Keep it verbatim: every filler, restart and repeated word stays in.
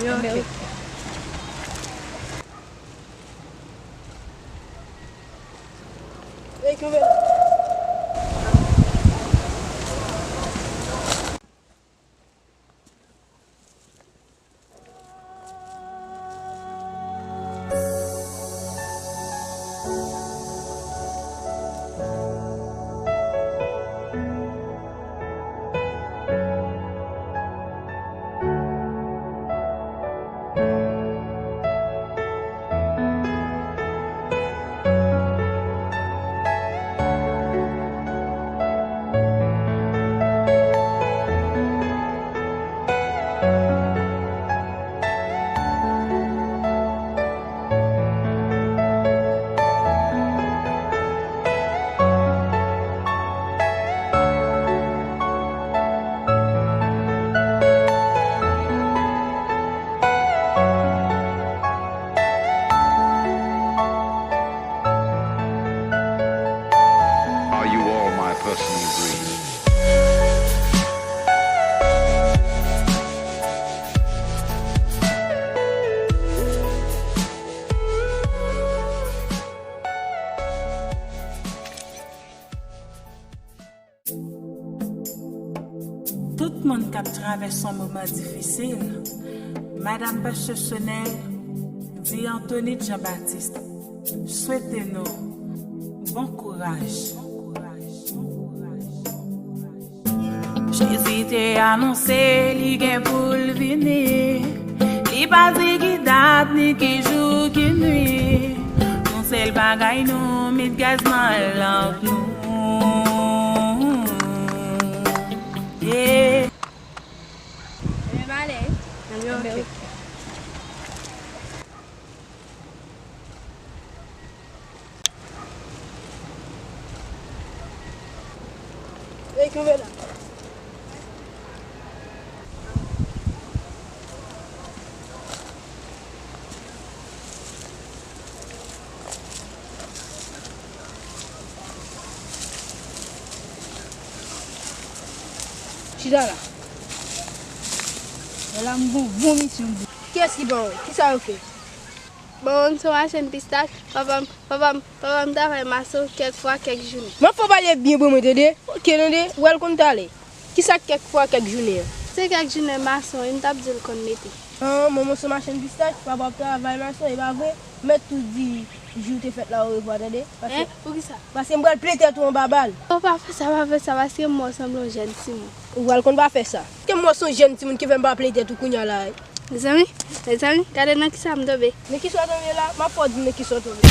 Ok. Ey, kenbe la. Are you all my personal dreams? Tout moun k ap travèse yon moman difisil, Madanm Pastè Chanel di Anthony Jean Baptiste swete nou bon kouraj. Jezi te anonse li gen pou l vini. Li pa di ki dat ni ki jou ki nwi. Yon sèl bagay nou met gaz nan lanp nou. Yeah. Ebyen, m ale wi. Ebyen, ok. Ey, kenbe la. Chita la. Lè la m gon bon misyon pou ou. Kiyès ki pa wè? Kisa yo fè? Bon, m se machann pistach. Papa m, papa m, papa m travay mason kèk fwa, kèk jounen. M ap fè w pale byen pou mwen, tande? Ok, tande? Ou wè l konn talè. Kisa k kèk fwa, kèk jounen an? Se kèk jounen mason, wi, m t ap di l konn mete. An, manman se machann pistach, papa ap travay mason, e pa vre? Mèt tou di jou te fèt la orevwa, tande? Paske, en? Poukisa? Paske m pral plen tèt ou anba bal. Non, pa fè sa, pa fè sa, paske m wè w sanble yon jèn timoun. Ou pral konn pa fè sa. Ke m wè w se yon jèn timoun ki fè m pa plen tèt ou kounye a la, wi. Mezanmi, mezanmi, gade nan kisa m tonbe. Nan kisa w tonbe la? M ap fè w di m nan kisa w tonbe.